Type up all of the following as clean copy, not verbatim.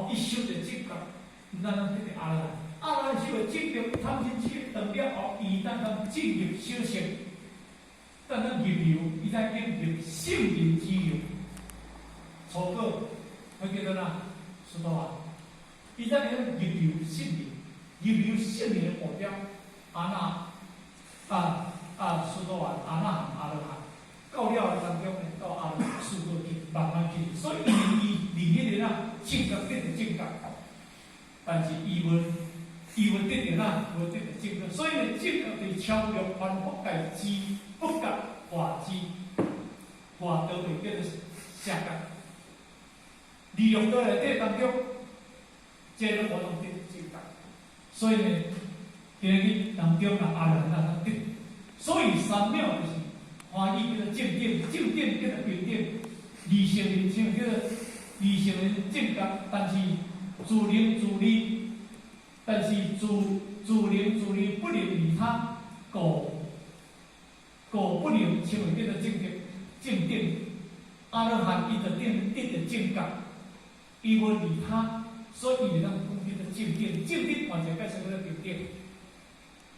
吼，伊修著正覺，毋但通得著阿羅漢，阿羅漢修著正覺，貪嗔痴斷了後，伊當當進入小乘，當當入流，伊才叫入聖人之流。初果，彼叫做哪？須陀洹，伊才會入流聖人，入流聖人的目標，阿那啊啊，須陀洹、阿那含、阿羅漢，到了當中呢，到阿羅漢四果去，慢慢去，所以伊伊離彼個哪正覺得著正覺，但是伊無得著哪，無得著正覺，所以呢，正覺就是超越凡夫界之不覺化之化道會叫做邪覺。利用道內底當中，這個活動得正覺，所以呢，今日當中啊，阿羅漢啊得，所以三藐就是歡喜叫做正等，正等叫做平等，二乘人稱叫做二乘人正覺，但是自能自利，但是自能自利不能利他，故不能稱為叫做正覺正等。阿羅漢伊就得得著正覺。伊無利他，所以伊會當講叫做正等，正等完全解釋叫做平等。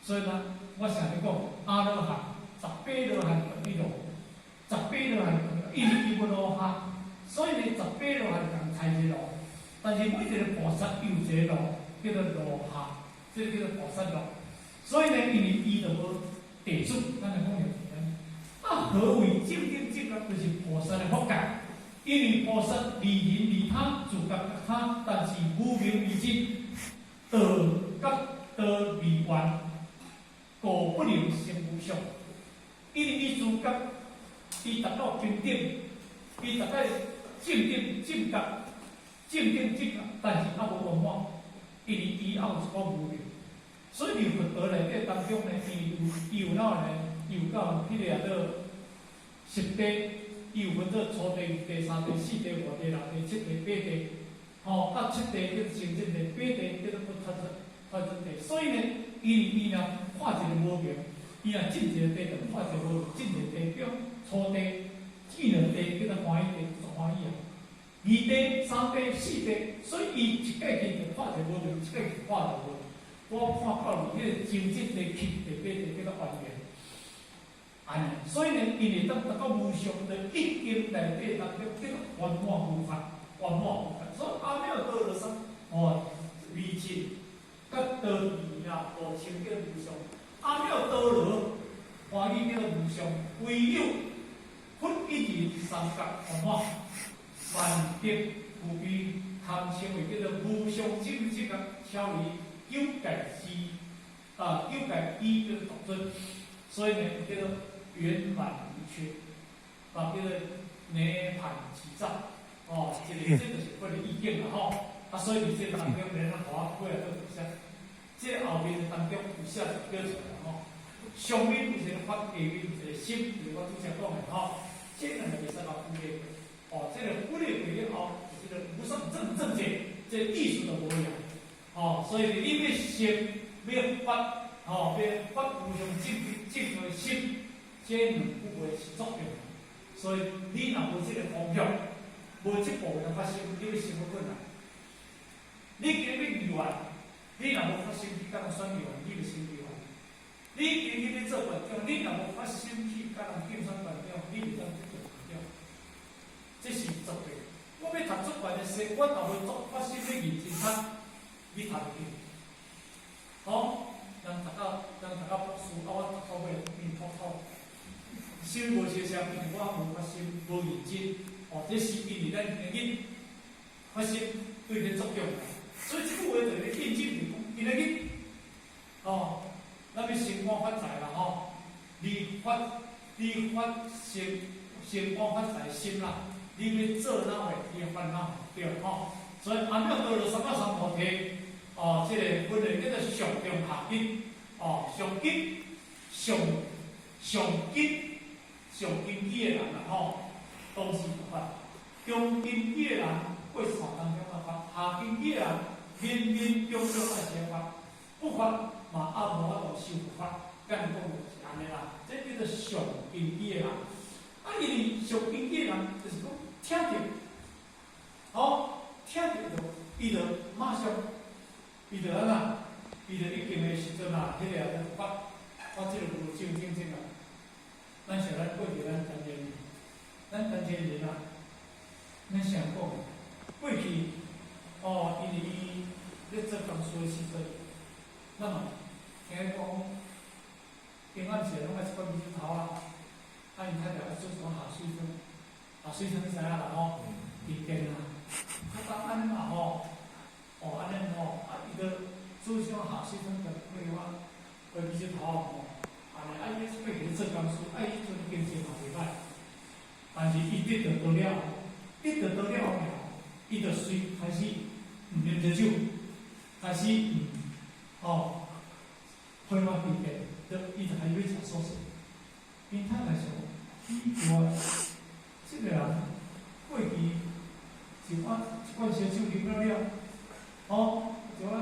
所以呢，我成日講阿羅漢十八羅漢同一路，十八羅漢同一路，因為伊無落下，所以呢，十八羅漢共開一個路。但是每一個菩薩有一個路，叫做羅下，這個叫做菩薩路。所以呢，因為伊就無地主，咱來講就是按呢。啊，何謂正等正覺？就是菩薩的法界。因為菩薩利人利他，自覺覺他，但是無明未盡，道覺道未完，故不能成無上。因為伊自覺，伊達到平等，伊達到正等正覺，正等正覺，但是猶無圓滿，因為伊猶有一寡無明。所以佇佛陀內底當中呢，伊有哪呢？伊有到彼個啊做十地。伊有分做初地、二地、三地、四地、五地、六地、七地、八地，吼，啊，七地叫做清淨地，八地叫做不脫出脫出地。所以呢，伊伊若破一個無明，伊若進一個地就破一個無明，進一個地叫初地，進兩地叫做歡喜地，就歡喜啊。二地、三地、四地，所以伊一過去就破一個無明，一過去破一個無明。我看到佇彼個清淨地、七地、八地叫做圓明。按呢，所以呢，因會當達到無上的一經內底當中叫做圓滿無缺，圓滿無缺。所以阿耨多羅三哦，微塵佮道義啊，無稱叫無上。阿耨多羅歡喜叫做無上，唯有佛一人三覺圓滿，萬德具備，堪稱為叫做無上正正覺，超離九界之啊，九界一叫做獨尊，所以呢，叫做圓滿無缺，啊，叫做涅槃寂照，哦，這個這就是佛的意境啦，吼。啊，所以佇這個當中呢，咱互我過來做寫，這個後面的當中有寫就叫出來吼。上面有一個法，下面有一個心，就是我拄才講的吼。這兩個袂使共分裂，哦，這個分裂過了後，就是這個無上正正見，這個意思就無樣，哦，所以你欲修欲發，吼，欲發無上正正的心。這兩句話是作用，所以你若無這個方向，無這部分的發心，你欲成佛困難。你今日欲議員，你若無發心去共人選議員，你袂成議員。你今日欲做縣長，你若無發心去共人競選縣長，你袂當做縣長。這是絕對。我欲讀足懸的書，我若無做發心欲認真讀，你讀袂去。好，人讀到博士，啊，我讀到尾變禿頭。心無相相，因為我無發心，無認真。哦，這是因為咱今日發心對咧作用。所以這句話就咧印證著講，今仔日，哦，咱欲升官發財啦吼，你發升升官發財心啦，你欲做哪會，你會煩惱對吼。所以阿耨多羅三藐三菩提，哦，這個分類叫做上中下根，哦，上根上上根。上根基的人啦吼，當時就發；中根基的人過線當中也發；下根基的人勉勉強強愛先發，不發嘛猶無法度修佛法。敢講就是按呢啦，這叫做上根基的人。啊，因為上根基的人就是講聽著，吼，聽著就伊就馬上，伊就按怎？伊就已經的時陣啊，彼個啊發發這個無正正正啊。咱想咱過去咱陳前，咱陳前人啊，咱想講過去哦，因為伊咧做工事的時陣，咱嘛聽講，平安時攏愛一罐米酒頭啊，啊𪜶太太愛做一罐鹹水湯，鹹水湯你知影啦吼？甜甜啊，較早按呢嘛吼，哦按呢吼，啊伊就煮啥鹹水湯跟配我配米酒頭吼，按呢啊伊過去做工事，啊伊彼陣經濟嘛袂歹，但是伊得著道了，得著道了後，伊就隨開始毋啉這酒，開始毋吼，配我甜甜，就伊就開始欲食素食。𪜶太太想，奇怪，這個人過去一罐一罐燒酒啉了了，吼，一碗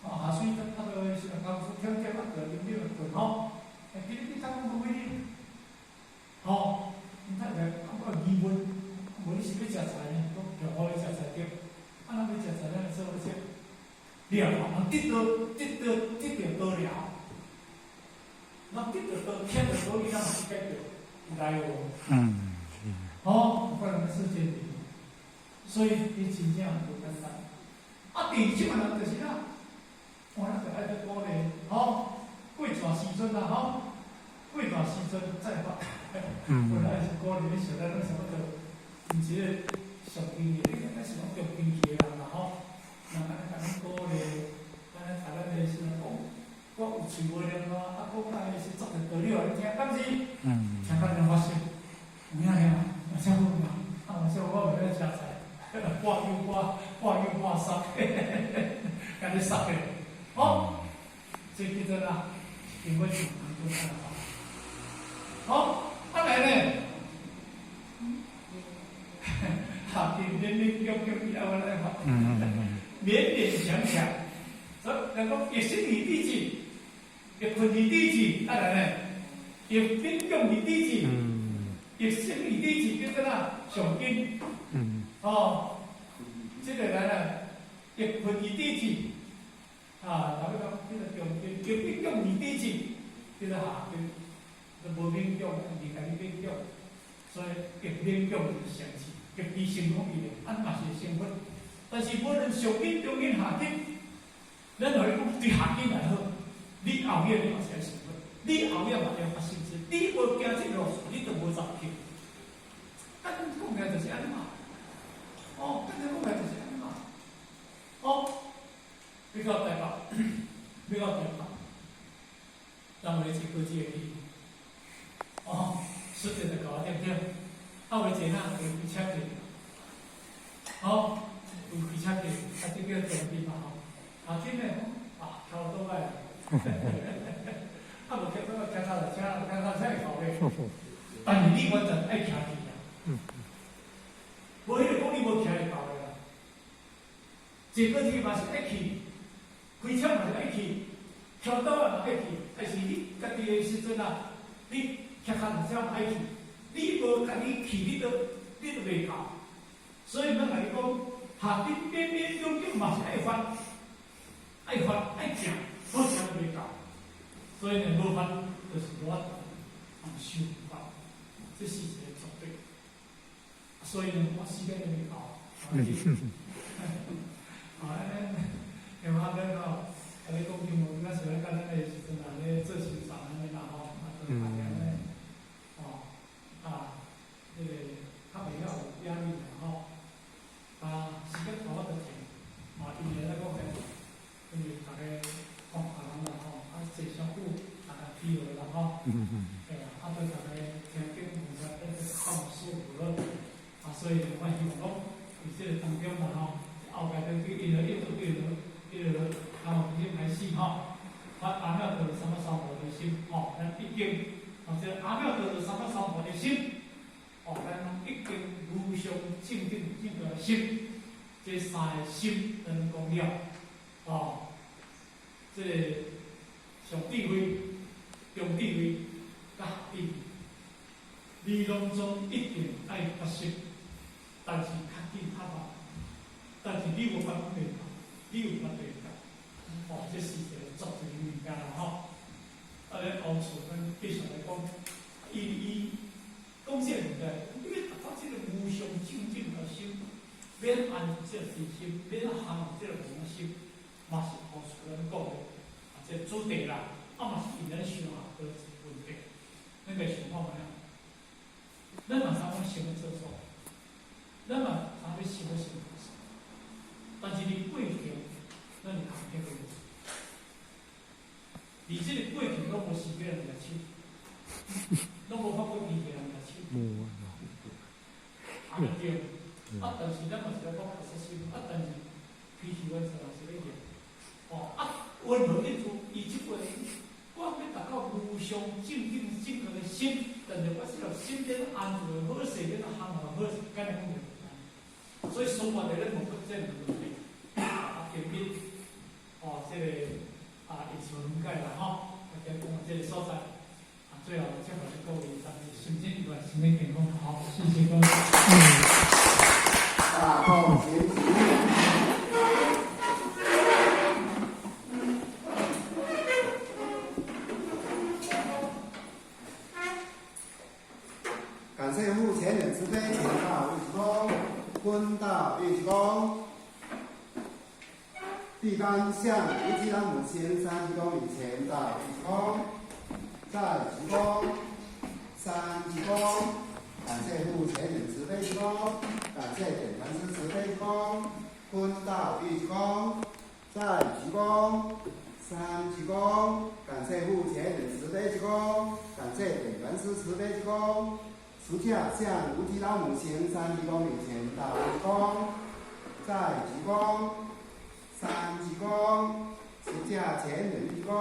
啊下水湯啊，就是工夫忝忝啊，就啉了就睏吼。欸，今日你怎講無欲啉？吼，𪜶太太感覺疑問，無你是欲食菜呢？講強我欲食菜對，啊，咱欲食菜，咱會做好食。了，人得到得到得著道了，人得著道，聽著道理，咱嘛去解決，有來無？吼，可能世間所以伊真正無簡單。啊，第二種人就是啦，我咱就愛去鼓勵，吼，過段時陣啦，吼，過段時陣再發。本來是鼓勵你想咱攏想要做，毋是個上經濟，你應該是講中經濟的人啦，吼。人按呢共阮鼓勵，按呢共咱的時陣講，我有喙無念啊，啊，講啊是足濟道理予你聽，敢是？聽甲恁發生，有影兄，有啥好嘛？啊，有啥我袂曉食菜，掛油掛掛油掛殺，共你殺的，好，這叫做啥？因為上當中啊，好，啊來咧，哈，勉勉強強伊愛我來發，勉勉強強，所以人講欲生而知之，欲困而知之，啊來咧，欲勉強而知之，欲生而知之，叫做啥？上緊，哦，這個來咧，欲困而知之，啊，人講這個中間，欲勉強而知之，叫做下經，就無勉強，而共你勉強，所以欲勉強就是成事，欲知成功伊的，按嘛是會成佛。但是無論上緊、中緊、下緊，咱予你講對下緊來好，你後日你嘛是愛成佛，你後日嘛會發生事，你無行這個路數，你就無走去。簡單講來就是按呢嘛，哦，簡單講來就是按呢嘛，哦，你到台北，你到台北，人有咧坐高鐵會去，哦，實際就到啊，對毋對？啊，有咧坐哪？有開車去，好，有開車去，啊，這叫中壢嘛吼，啊，緊嘞，啊，橋倒來，啊，無騎倒來，騎腳踏車，騎腳踏車會到咧，但是你完全愛騎去啊，無彼個講你無騎會到的啦。坐高鐵嘛是愛去，開車嘛是愛去，橋倒來嘛愛去，但是你家己的時陣啊，你騎腳踏車嘛愛去，你無家己去，你都袂到。所以咱共你講，下緊勉勉強強嘛是愛發，愛發愛行，無行就袂到。所以呢，無發就是無法度修法，這是一個絕對。所以呢，我時間就袂夠。啊，按呢，電話咱吼，啊咧講經文，咱是咧甲咱的時陣啊咧做修法按呢啦吼，啊，做大家呢，吼，啊，這個較袂曉有壓力啦吼。啊，時間頭我就停，啊，因為咧講咧，因為逐家講別人啦吼，啊，坐傷久，逐家疲勞啦吼，嘿啊，啊，對逐家聽經文啊，咧較無舒服咯，啊，所以我希望講，佇這個當中啦吼，後擺對對一路一路一路一路頭已經開始吼，發阿耨多羅三藐三菩提心吼，咱已經，哦，這個阿耨多羅三藐三菩提心，哦，咱已經無上正等正覺心，這三個心咱講了，哦，這個上智慧、中智慧、佮下智慧，你攏總一定愛發生，但是較緊較慢。但是你無法對，你有法對教，哦，這是一個作一個物件啦吼。啊，咧後厝咱繼續來講，伊伊講這個問題，你欲達到這個無上正等的心，免安這個慈心，免行這個無心，嘛是後厝咱講的，啊，這個主題啦，啊嘛是因咱想啊的問題，咱個想看覓啊？咱嘛知影想欲做創，咱嘛知影欲想欲成菩薩，但是佇過程，咱是空的。佇這個過程攏無時間人來手，攏無法過機會人來手。啊對，啊但是咱嘛是咧講菩薩心，啊但是脾氣完全是咧變。哦，啊溫和意思，伊這個我欲達到無上正等正覺的心，但是我這個心變安住的好勢，變行的好勢，敢若講袂。所以生活佇咧問這個問題，啊，今日哦，這個啊，藝術分解啦吼，大家講這個所在，啊，最後祝福各位大家身體愉快，身體健康，好，謝謝各位。大眾請起。感謝護前人慈悲，乾道一鞠躬，坤道一鞠躬。地干向無際老母行三鞠躬，以乾道一鞠躬，再鞠躬，三鞠躬。感謝護前人慈悲鞠躬，感謝點傳師慈悲鞠躬，坤道一鞠躬，再鞠躬，三鞠躬。感謝護前人慈悲鞠躬，感謝點傳師慈悲鞠躬。持架向無際老母行三鞠躬，禮乾道一鞠躬，再鞠躬，三鞠躬。持架前人一鞠躬，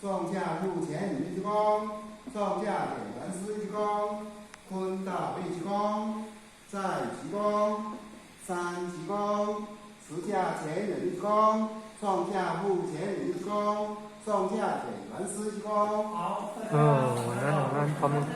眾駕護前人一鞠躬，眾駕點傳師一鞠躬，坤道一鞠躬，再鞠躬，三鞠躬。持架前人一鞠躬，眾駕護前人一鞠躬，眾駕點傳師一鞠躬。好，嗯，晚安，晚安，他們。